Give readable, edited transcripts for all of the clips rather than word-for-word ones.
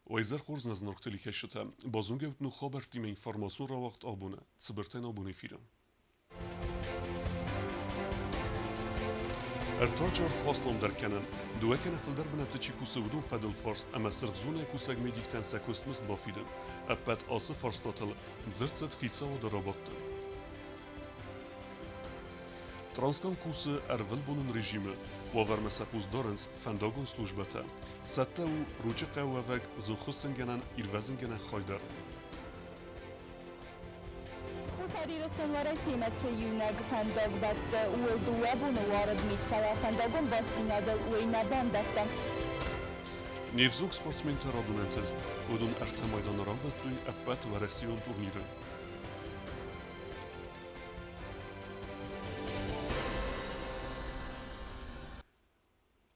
Уӕ изӕр хорз, нӕ зынаргъ телекӕсджытӕ! Базонгӕ ут ног хабӕрттимӕ информацион рауагъд абоны, цыбыртӕн абоны эфиры. Ӕртаджы аргъ фӕасламдӕр кӕны. Дыууӕ кӕнӕ фылдӕр бынӕтты чи кусы, уыдон фӕдыл фарст ӕмӕ сырх зонӕйы кусӕг медиктӕн сӕ куыстмызд бафидын. Ӕппӕт ацы фарстатыл дзырд цыд хицауады рабадты. Транскам кусы ӕрвылбонон режимы. Уавӕрмӕ сӕ хъус дарынц фӕндагон службӕтӕ. Цӕттӕ у Ручъы хъӕуы уӕвӕг зыххуыссынгӕнӕн ирвӕзынгӕнӕн хай дӕр. Хуссар Ирыстон Уӕрӕсемӕ цы иунӕг фӕндаг бӕтты, ууыл дыууӕ боны уарыд мит, фӕлӕ фӕндагон бастдзинадыл уый нӕ бандӕвта. Не взонг спортсментӕ радон ӕнтыст. Уыдон ӕртӕ майданы рамбылдтой ӕппӕт уӕрӕсейон турниры.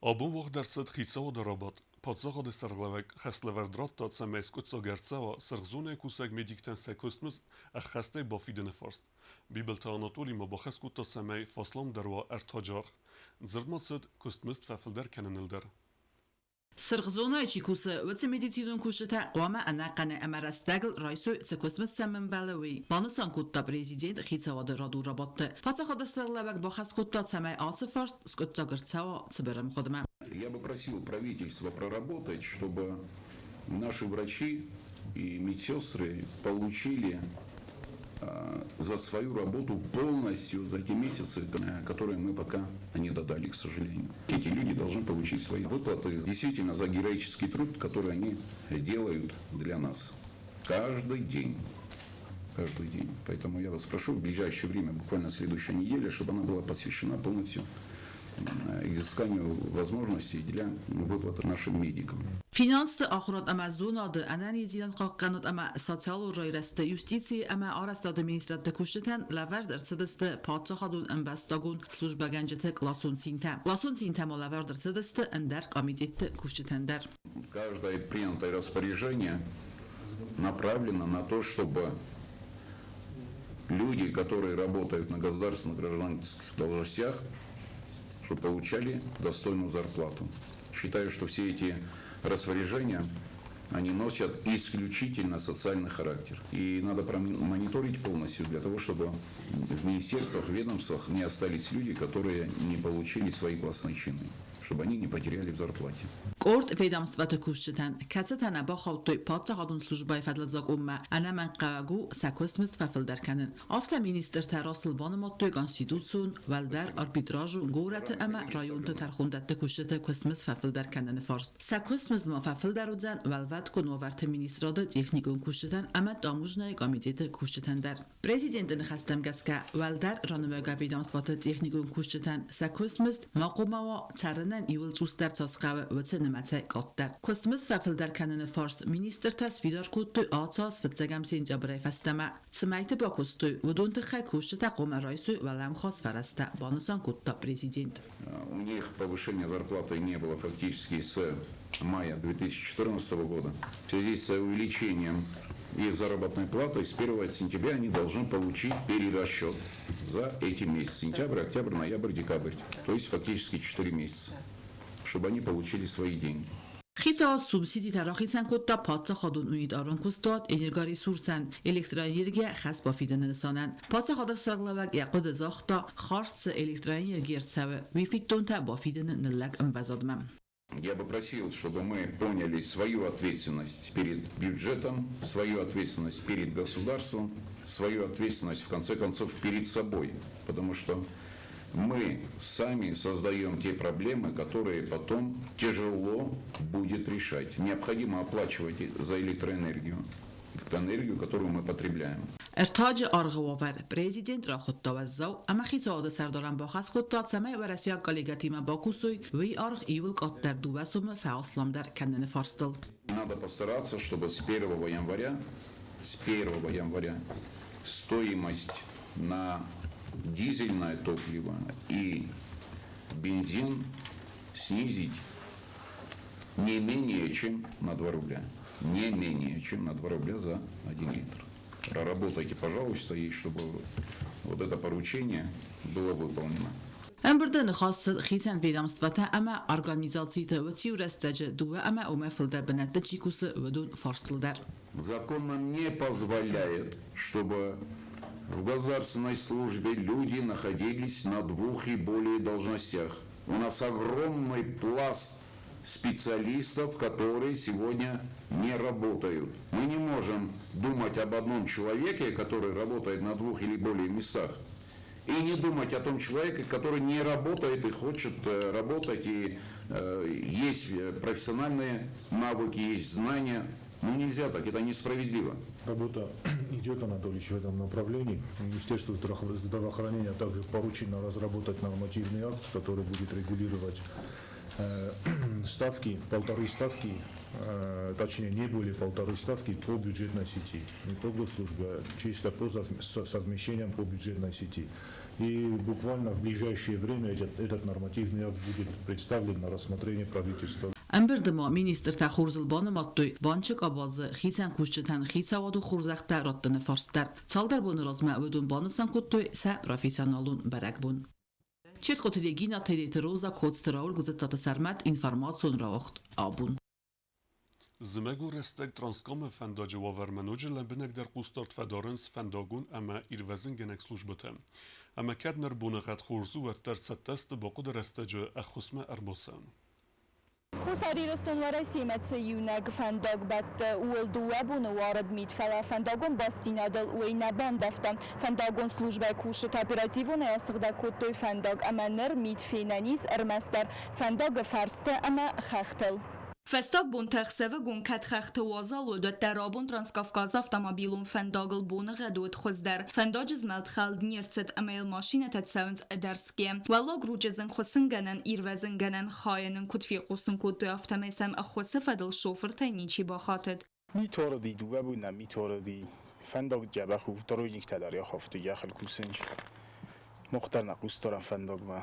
Абон уагъд ӕрцыд хицауады рабадт. Паддзахады сӕргълӕууӕг хӕслӕвӕрд радта, цӕмӕй скъуыддзаг ӕрцӕуа сырх зонӕйы кусӕг медиктӕн сӕ куыстмызд ӕххӕстӕй бафидыны фарст. Бибылты Анатоли ма бахӕс кодта, цӕмӕй фӕсламдӕр уа ӕртаджы аргъ. Дзырд ма цыд куыстмызд фӕфылдӕр кӕныныл дӕр. Сырх зонӕйы чи кусы, уыцы медицинон кусджытӕ хъуамӕ ӕнӕхъӕнӕй ӕмӕ рӕстӕгыл райсой, цы куыстмызд сӕм ӕмбӕлы, уый, банысан кодта президент хицауады радон рабадты. Паддзахады сӕргълӕууӕг бахӕс кодта, цӕмӕй ацы фарст скъуыддзаг ӕрцӕуа цыбыр ӕмгъуыдмӕ. Я бы просил правительство проработать, чтобы наши врачи и медсестры получили за свою работу полностью за те месяцы, которые мы пока не додали, к сожалению. Эти люди должны получить свои выплаты действительно за героический труд, который они делают для нас каждый день. Каждый день. Поэтому я вас прошу в ближайшее время, буквально следующая неделя, чтобы она была посвящена полностью изысканию возможностей для выплаты нашим медикам. Финансты, ахуырад ӕмӕ зонады, ӕнӕниздзинад хъахъхъӕнад ӕмӕ социалон райрӕзты, юстицийы ӕмӕ арӕзтады министрадты кусджытӕн лӕвӕрд ӕрцыдысты паддзахадон ӕмбӕстагон службӕгӕнджыты къласон цинтӕ. Къласон цинтӕ ма лӕвӕрд ӕрцыдысты ӕндӕр къамитетты кусджытӕн дӕр. Каждое принятое распоряжение направлено на то, чтобы люди, которые работают на государственных гражданских должностях, чтобы получали достойную зарплату. Считаю, что все эти распоряжения, они носят исключительно социальный характер. И надо мониторить полностью для того, чтобы в министерствах, ведомствах не остались люди, которые не получили свои классные чины, чтобы они не потеряли в зарплате. Къорд ведомствӕты кусджытӕн, кӕцытӕ нӕ бахаудтой паддзахадон службӕйы фӕдыл закъонмӕ, ӕнӕмӕнгхъӕуӕг у сӕ куыстмызд фӕфылдӕр кӕнын. Афтӕ министртӕ Расул банымадтой конституцион, уӕлдӕр арбитражон, горӕты ӕмӕ районты тӕрхондӕтты кусджыты куыстмызд фӕфылдӕр кӕныны фарст. Сӕ куыстмызд ма фӕфылдӕр уыдзӕн уӕлвӕткон уавӕрты министрады техникон кусджытӕн ӕмӕ таможнӕйы комитеты кусджытӕн дӕр. Президенты ныхӕстӕм гӕсгӕ, уӕлдӕр ранымайгӕ ведомствоты техникон кусджытӕн сӕ куыстмызд ма хъуамӕ уа цӕрынӕн иуыл цъусдӕр цас хъӕуы, уыцы нымӕцӕй къаддӕр. Куыстмызд фӕфылдӕр кӕныны фарст министртӕ сфидар кодтой ацы аз фыццӕгӕм сентябрӕй фӕстӕмӕ. Цы мӕйты бакуыстой, уыдон тыххӕй кусджытӕ хъуамӕ райсой уӕлӕмхас фӕрӕзтӕ, банысан кодта президент. У них повышения зарплаты не было фактически с мая 2014 года. В связи с увеличением их заработной платы с 1 сентября они должны получить перерасчет за эти месяцы. Сентябрь, октябрь, ноябрь, декабрь. То есть фактически 4 месяца, чтобы они получили свои деньги. Хицауад субсидитӕ рахицӕн кодта паддзахадон унитарон куыстуат Энергоресурсӕн электроэнергийӕ хӕс бафидыны нысанӕн. Паддзахады сӕргълӕууӕг йӕ хъуыды загъта, хардз цы электроэнерги ӕрцӕуы, уый фиддонтӕ бафидыны ныллӕг ӕмвӕзадмӕ. Я бы просил, чтобы мы поняли свою ответственность перед бюджетом, свою ответственность перед государством, свою ответственность, в конце концов, перед собой. Потому что мы сами создаем те проблемы, которые потом тяжело будет решать. Необходимо оплачивать за электроэнергию, электроэнергию, которую мы потребляем. Ӕртаджы аргъы уавӕр президент рахуыдта уӕззау ӕмӕ хицауады сӕрдарӕн бахӕс кодта, цӕмӕй уӕрӕсейаг коллегӕтимӕ бакусой, уый аргъ иууыл къаддӕр дыууӕ сомы фӕасламдӕр кӕныны фарстыл. Надо постараться, чтобы с 1 января, с 1 января стоимость на дизельное топливо и бензин снизить не менее чем на 2 рубля. Не менее чем на 2 рубля за 1 литр. Проработайте, пожалуйста, и чтобы вот это поручение было выполнено. Ӕмбырды ныхас цыд хицӕн ведомствотӕ ӕмӕ организациты уыциу рӕстӕджы дыууӕ ӕмӕ уымӕй фылдӕр бынӕтты чи кусы, уыдон фарстыл дӕр. Закон нам не позволяет, чтобы в государственной службе люди находились на двух и более должностях. У нас огромный пласт специалистов, которые сегодня не работают. Мы не можем думать об одном человеке, который работает на двух или более местах, и не думать о том человеке, который не работает и хочет работать, и есть профессиональные навыки, есть знания. Ну нельзя так, это несправедливо. Работа идет, Анатольевич, в этом направлении. Министерству здравоохранения также поручено разработать нормативный акт, который будет регулировать ставки, полторы ставки, точнее не более полторы ставки по бюджетной сети. Не по госслужбе, а чисто по совмещениям по бюджетной сети. И буквально в ближайшее время этот нормативный акт будет представлен на рассмотрение правительства. Ӕмбырды ма министртӕ хорзыл банымадтой банчы къабазы хицӕн кусджытӕн хицауады хорзӕхтӕ раттыны фарст дӕр. Цалдӕр боны размӕ уыдон банысан кодтой сӕ профессионалон бӕрӕгбон. Четхъоты Регина, Тедеты Роза, Коцты Рауль, Гуызыттаты Сӕрмӕт, информацион рауагъд Абон. Зымӕгон рӕстӕг Транскамы фӕндаджы уавӕрмӕ ноджы лӕмбынӕгдӕр хъусдард фӕдарынц фӕндагон ӕмӕ ирвӕзынгӕнӕг службӕтӕ. Ӕмӕ кӕд ныр боныгъӕд хорз у, уӕддӕр цӕттӕ сты бахъуыды рӕстӕджы ӕххуысмӕ ӕрбацӕуын. Хуссар Ирыстон Уӕрӕсемӕ цы иунӕг фӕндаг бӕтты, ууыл дыууӕ боны уарыд мит, фӕлӕ фӕндагон бастдзинадыл уый нӕ бандӕвта. Фӕндагон службӕйы кусджытӕ оперативонӕй асыгъдӕг кодтой фӕндаг ӕмӕ ныр мит фенӕн ис ӕрмӕстдӕр фӕндагы фӕрсты ӕмӕ хӕхтыл. Фӕстаг бонты ӕхсӕвыгон кӕд хӕхты уазал уыд, уӕддӕр абон Транскавказы автомобилон фӕндагыл боныгъӕд уыд хуыздӕр. Фӕндаджы змӕлд хӕлд не рцыд ӕмӕ йыл машинӕтӕ цӕуынц ӕдӕрсгӕ. Уӕллаг Ручъы зынгхуыссынгӕнӕн ирвӕзынгӕнӕн хайы нын куыд фехъусын кодтой, афтӕмӕй сӕм ӕххуысы фӕдыл шофыртӕй ничи бахатыд. Мит уарыди, дыууӕ бонӕн мит уарыди. Фӕндаг дзӕбӕх у, дорожниктӕ дӕр йӕхафтой йӕхыл кусынч. Мах дӕр нӕ хъус дарӕм фӕндагмӕ.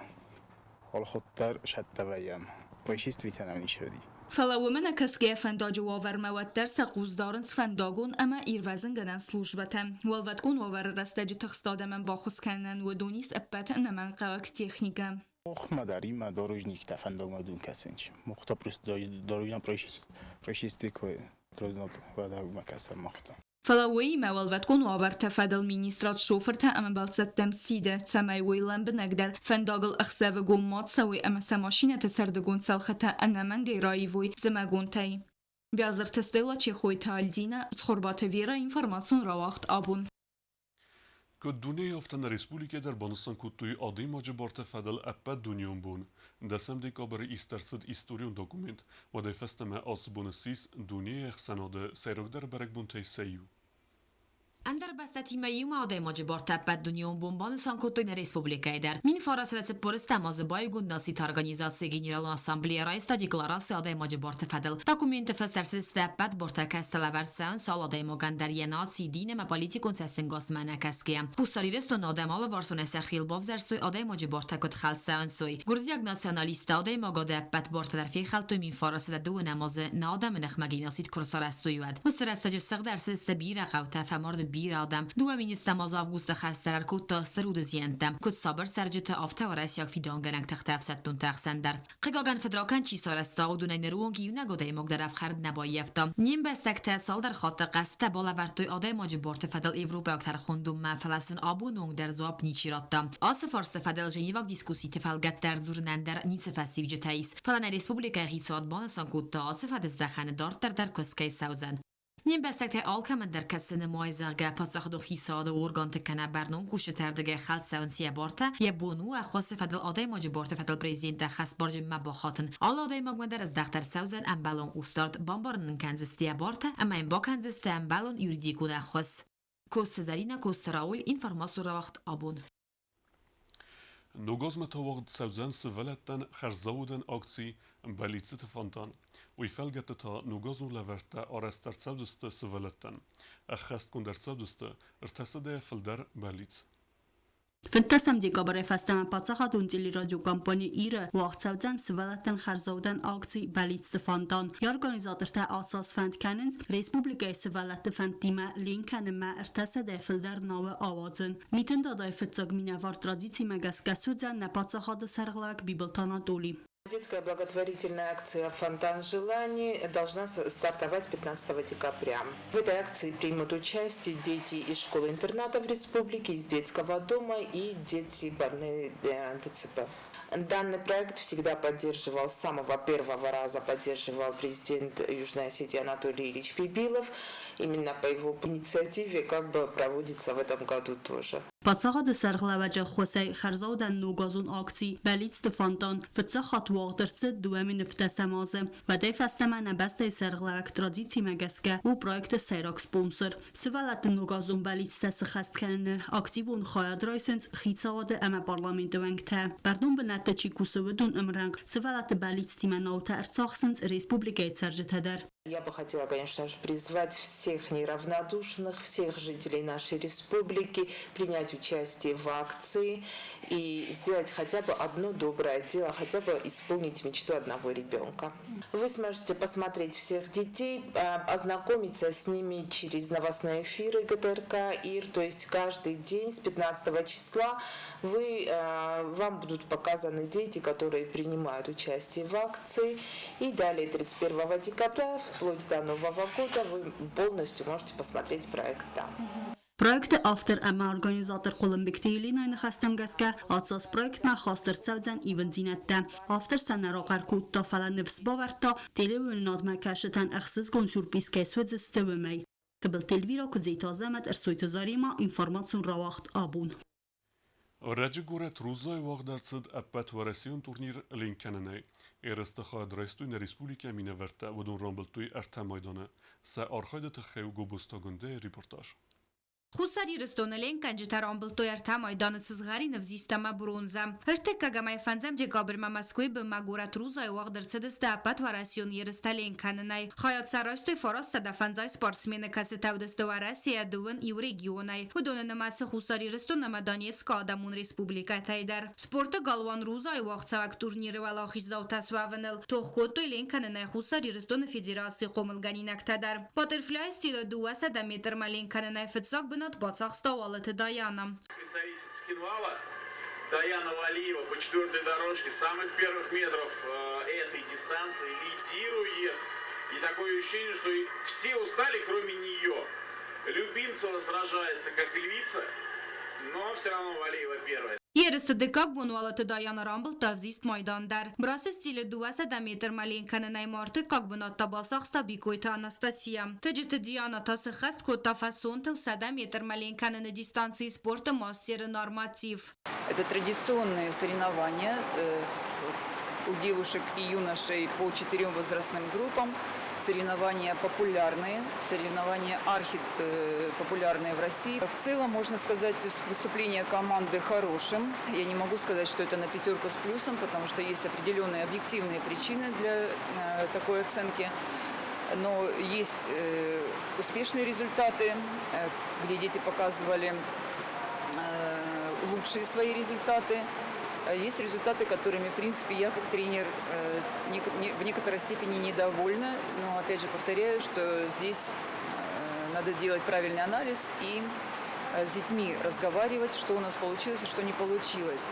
Алхатт дӕр сӕттӕ вӕййӕм. Происшествийтӕ нӕм ничи уыди. Фӕлӕ уымӕ нӕ кӕсгӕйӕ фӕндаджы уавӕрмӕ уӕддӕр сӕ хъус дарынц фӕндагон ӕмӕ ирвӕзынгӕнӕн службӕтӕ. Уӕлвӕткон уавӕры рӕстӕджы тыхст адӕмӕн баххуыс кӕнынӕн уыдон ис ӕппӕт ӕнӕмӕнгхъӕуӕг техникӕ. Махмӕ дӕр имӕ дорожниктӕ фӕндагмӕ дун кӕсынч. Мах та просто дорожный происшествие кой фӕндагмӕ кӕсӕм мах та. Фӕлӕ уыимӕ уӕлвӕткон уавӕрты фӕдыл министрад шофыртӕ ӕмӕ бӕлццӕттӕм сиды, цӕмӕй уый лӕмбынӕгдӕр фӕндагыл ӕхсӕвыгон ма цӕуой ӕмӕ сӕ машинӕты сӕрдыгон цӕлхытӕ ӕнӕмӕнгӕй раивой зымӕгонтӕй. Биазырты Стелла, Чехойты Альдина, Цхуырбаты Вера, информацион рауагъд Абон. Куыд дунейы, афтӕ нӕ республикӕйы дӕр банысан кодтой адӕймаджы барты фӕдыл ӕппӕтдунеон бон. Дӕсӕм декабры ист ӕрцыд историон документ, уӕдӕй фӕстӕмӕ ацы бон ссис дунейы ӕхсӕнады сӕйрагдӕр бӕрӕгбонтӕй сӕ иу. Ӕндӕр бӕстӕтимӕ иумӕ адӕймаджы бартӕ ӕппӕтдунеон бон банысан кодтой нӕ республикӕйы дӕр. 1940 азы баиугонд нациты организацийы Генералон ассамблея райста деклараци адӕймаджы барты фӕдыл. Документы фыст ӕрцыдысты ӕппӕт бартӕ, кӕцытӕ лӕвӕрд цӕуынц алы адӕймагӕн дӕр йӕ наци, дин ӕмӕ политикон цӕстӕнгасмӕ ӕнӕкӕсгӕйӕ. Хуссар Ирыстоны адӕм алыварсонӕй сӕхиуыл бавзӕрстой адӕймаджы бартӕ куыд хӕлд цӕуынц, уый. Гуырдзиаг националисттӕ адӕймагады ӕппӕт бартӕ дӕр фехӕлдтой 1902 азы нӕ адӕмы ныхмӕ геноцид куы рцарӕзтой, уӕд. Уыцы рӕстӕджы сыгъд ӕрцыдысты бирӕ хъӕутӕ, фӕмард бирӕ адӕм. Дыууӕ министрӕм азы августы хӕст дӕр ӕркодта стыр уды зиӕнттӕ, куыд сабыр цӕрджыты, афтӕ уӕрӕсейаг фидауынгӕнӕг тыхты ӕфсӕддонты ӕхсӕн дӕр. Хъыгагӕн, фыдракӕнд чи сарӕзта, уыдонӕй ныры онг иунӕг адӕймаг дӕр ӕфхӕрд нӕ баййӕфта. Не мбӕстӕгтӕ цалдӕр хатты хъӕстытӕ балӕвӕрдтой адӕймаджы барты фӕдыл Европӕйаг тӕрхондонмӕ, фӕлӕ сын абоны онг дӕр дзуапп ничи радта. Ацы фарсты фӕдыл Женеваг дискусситы фӕлгӕтты ӕрдзурынӕн дӕр ницы фӕстиуджытӕ ис. Фӕлӕ нӕ республикӕйы хицауад банысан кодта, ацы фӕдыздӕхӕны дарддӕр дӕр куыст кӕй цӕудзӕн. Не мбӕстӕгтӕй алкӕмӕн дӕр кӕд цы нымайы, зӕгъгӕ, паддзахадон хицауады органты кӕнӕ бӕрнон кусджыты ӕрдыгӕй хӕлд цӕуынц йӕ бартӕ, йӕ бон у ӕххуысы фӕдыл адӕймаджы барты фӕдыл президенты ӕххӕстбарджынмӕ бахатын. Алы адӕймагмӕ дӕр здӕхт ӕрцӕудзӕн ӕмбӕлон хъусдард, бамбарын ын кӕндзысты йӕ бартӕ ӕмӕ йын бакӕндзысты ӕмбӕлон юридикон ӕххуыс. Коцты Зӕринӕ, Коцты Рауль, информацион рауагъд Абон. Ног азмӕ та уагъд цӕудзӕн сывӕллӕттӕн хӕрзаудӕн акци «Бӕллицты фонтан». Уый фӕлгӕтты та ногазон лӕвӕрттӕ арӕзт ӕрцӕудзысты сывӕллӕттӕн. Ӕххӕстгонд ӕрцӕудзысты ӕртӕсӕдӕйӕ фылдӕр бӕллиц. 15 декабрӕй фӕстӕмӕ паддзахадон телерадиокомпани «Ир-ы» уагъд цӕудзӕн сывӕллӕттӕн хӕрзаудӕн акци «Бӕллицты фонтан». Йӕ организатортӕ ацы аз фӕнд кӕнынц республикӕйы сывӕллӕтты фӕндтимӕ ленк кӕнынмӕ 300 фылдӕр науы ауадзын. Митын Дадайы фыццаг минӕвар традицимӕ гӕсгӕ суыдзӕн нӕ паддзахады сӕргълӕууӕг Бибылты Анатоли. Детская благотворительная акция «Фонтан желаний» должна стартовать 15 декабря. В этой акции примут участие дети из школы-интерната в республике, из детского дома и дети больные ДЦП. Данный проект всегда поддерживал, с самого первого раза поддерживал президент Южной Осетии Анатолий Ильич Бибилов. Именно по его инициативе как бы проводится в этом году тоже. Паддзахады сӕргълӕууӕджы ӕххуысӕй хӕрзаудӕн ногазон акци Бӕллицты фонтан фыццаг хатт уагъд ӕрцыд 2017 азы. Уӕдӕй фӕстӕмӕ нӕ бӕстӕйы сӕргълӕууӕг традицимӕ гӕсгӕ у проекты сӕйраг спонсор. Сывӕллӕтты ногазон бӕллицтӕ сыххӕст кӕныны активон хайад райсынц хицауады ӕмӕ парламенты уӕнгтӕ. Бӕрнон бынӕтты чи кусы, уыдон ӕмрӕнхъ сывӕллӕтты бӕллицтимӕ наутӕ ӕрцахсынц республикӕйы цӕрджытӕ дӕр. Я бы хотела, конечно же, призвать всех неравнодушных, всех жителей нашей республики принять участие в акции и сделать хотя бы одно доброе дело, хотя бы исполнить мечту одного ребенка. Вы сможете посмотреть всех детей, ознакомиться с ними через новостные эфиры ГТРК ИР, то есть каждый день с 15 числа вам будут показаны дети, которые принимают участие в акции. И далее 31 декабря, вплоть до Нового года, вы полностью можете посмотреть проект там. Проекты автор ӕмӕ организатор Хъуылымбегты Еленайы ныхӕстӕм гӕсгӕ, ацы аз проектмӕ хаст ӕрцӕудзӕн ивындзинӕдтӕ. Автор сӕ нӕ рахъӕр кодта, фӕлӕ ныфс бавӕрдта, телеуынынадмӕ кӕсджытӕн ӕхсызгон сюрприз кӕй суыдзысты, уымӕй. Тыбылты Эльвира, Куыдзеты Азӕмӕт, Ӕрсойты Заремӕ, информацион рауагъд абон. Ӕрӕджы горӕт Рузайы уагъд ӕрцыд ӕппӕтуӕрӕсейон турнир ленккӕнынӕй. Ерысты хайад райстой нӕ республикӕйы минӕвӕрттӕ, уыдон рамбылдтой ӕртӕ майданы. Сӕ архайды тыххӕй у Гобозты Агуындӕйы репортаж. Хуссар Ирыстоны ленкгӕнджытӕ рамбылдтой ӕртӕ майданы сызгъӕрин, ӕвзист ӕмӕ бронзӕ. Ӕртыккӕгӕм ӕй фӕндзӕм декабрмӕ Мӕскуыйы бынмӕ горӕт Рузайы уагъд ӕрцыдысты ӕппӕтуӕрӕсеон ерыстӕ ленк кӕнынӕй. Хайад сӕ райстой 950 спортсмены, кӕцытӕ уыдысты Уӕрӕсейӕ дыууын иу регионӕй. Уыдоны нымӕцы Хуссар Ирыстон ӕмӕ Донецкы адӕмон республикӕтӕй дӕр. Спорты галуан Рузайы уагъдцӕуӕг турниры уӕлахиздзаутӕ суӕвыныл тох кодтой ленк кӕнынӕй Хуссар Ирыстоны Федерацийы хъомылгӕнинӕгтӕ дӕр. Баттерфляй стилы 200 метрмӕ ленк кӕнынӕй фыццаг бынат бацахста Уалыты Даяна. Представитель Цхинвала Даяна Валиева по четвертой дорожке самых первых метров этой дистанции лидирует. И такое ощущение, что все устали, кроме нее. Любимцева сражается как львица, но все равно Валиева первая. Ерысты дыккаг бон Уалыты Даяна рамбылдта ӕвзист майдан дӕр. Брасы стилы 200 метрмӕ ленк кӕнынӕй ма ӕртыккаг бынат та бацахста Бикойты Анастасия. Тыджыты Диана та сыххӕст кодта фӕсонтыл 100 метрмӕ ленк кӕныны дистанцийы спорты мастеры норматив. Это традиционные соревнования у девушек и юношей по четырем возрастным группам. Соревнования популярные, соревнования архи популярные в России. В целом, можно сказать, выступление команды хорошим. Я не могу сказать, что это на пятерку с плюсом, потому что есть определенные объективные причины для такой оценки. Но есть успешные результаты, где дети показывали лучшие свои результаты. Есть результаты, которыми, в принципе, я как тренер в некоторой степени недовольна. Но, опять же, повторяю, что здесь надо делать правильный анализ и с детьми разговаривать, что у нас получилось и что не получилось.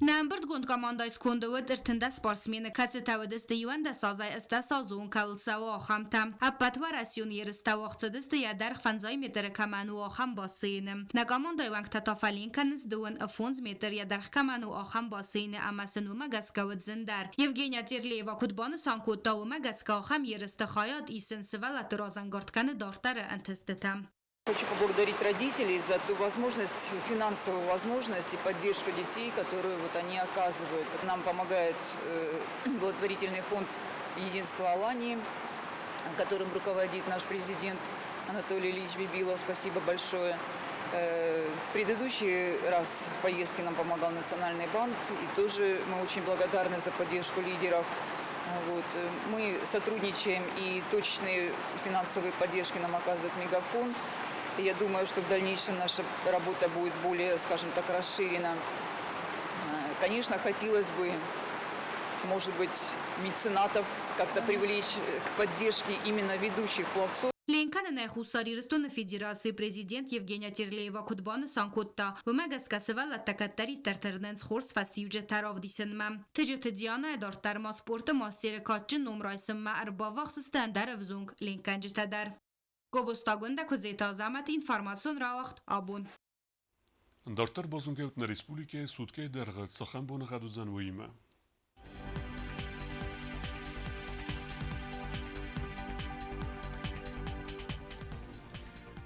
Нӕ ӕмбырдгонд командӕйы сконды уыд 13 спортсмены, кӕцытӕ уыдысты 11 азӕй 18 азы онг кӕуыл цӕуы, ахӕмтӕ. Ӕппӕтуӕрӕсеон ерыстӕ уагъд цыдысты йӕ дӕргъ фӕндзай метры кӕмӕн у, ахӕм бассейны. Нӕ командӕйы уӕнгтӕ та фӕленк кӕнынц 25 метр йӕ дӕргъ кӕмӕн у, ахӕм бассейны ӕмӕ сын уымӕ гӕсгӕ уыд зындӕр. Евгения Терлеева куыд банысан кодта, уымӕ гӕсгӕ ахӕм ерысты хайад исын сывӕллӕтты разӕнгард кӕны дарддӕры ӕнтыстытӕм. Хочу поблагодарить родителей за ту возможность, финансовую возможность и поддержку детей, которую вот они оказывают. Нам помогает благотворительный фонд «Единство Алании», которым руководит наш президент Анатолий Ильич Бибилов. Спасибо большое. В предыдущий раз в поездке нам помогал Национальный банк, и тоже мы очень благодарны за поддержку лидеров. Вот. Мы сотрудничаем, и точечные финансовые поддержки нам оказывает Мегафон. Я думаю, что в дальнейшем наша работа будет более, скажем так, расширена. Конечно, хотелось бы, может быть, меценатов как-то привлечь к поддержке именно ведущих пловцов. Ленкӕнынӕй Хуссар Ирыстоны Федерацийы президент Евгения Терлеева куыд банысан кодта, уымӕ гӕсгӕ сывӕллӕттӕ кӕддӕриддӕр тырнынц хорз фӕстиуджытӕ равдисынмӕ. Тыджыты Дианӕ дарддӕр ма спорты мастеры кадджын ном райсынмӕ ӕрбаввахс сты ӕндӕр ӕвзонг ленкгӕнджытӕ дӕр. Гобозтагондӕ Куыдзеты Азӕмӕты информацион рауагъд абон. Дарддӕр базонгӕут нӕ республикӕйы суткӕйы дӕргъы цахӕм боныгъӕд уыдзӕн, уыимӕ.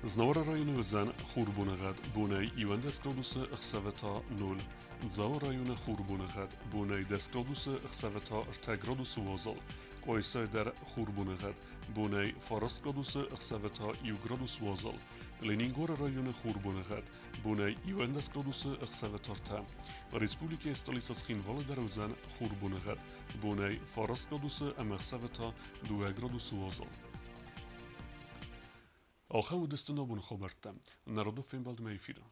Знауыры районы уыдзӕн хурбоныгъӕд, бонӕй 11 градусы, ӕхсӕвы та 0. Дзауы районы хурбоныгъӕд, бонӕй 10 градусы, ӕхсӕвы та 3 градусы уазал. Къуайсайы дӕр хурбоныгъӕд, бонӕй 9 градусы, ӕхсӕвы та 1 градус уазал. Ленингоры районы хурбоныгъӕд, бонӕй 11 градусы, ӕхсӕвы тартӕ. Республикӕйы столицӕ Цхинвалы дӕр уыдзӕн хурбоныгъӕд, бонӕй 9 градусы ӕмӕ ӕхсӕвы та 2 градусы уазал. Ахӕм уыдысты ногбоны хабӕрттӕ. Народов фембӕлдмӕ эфиры.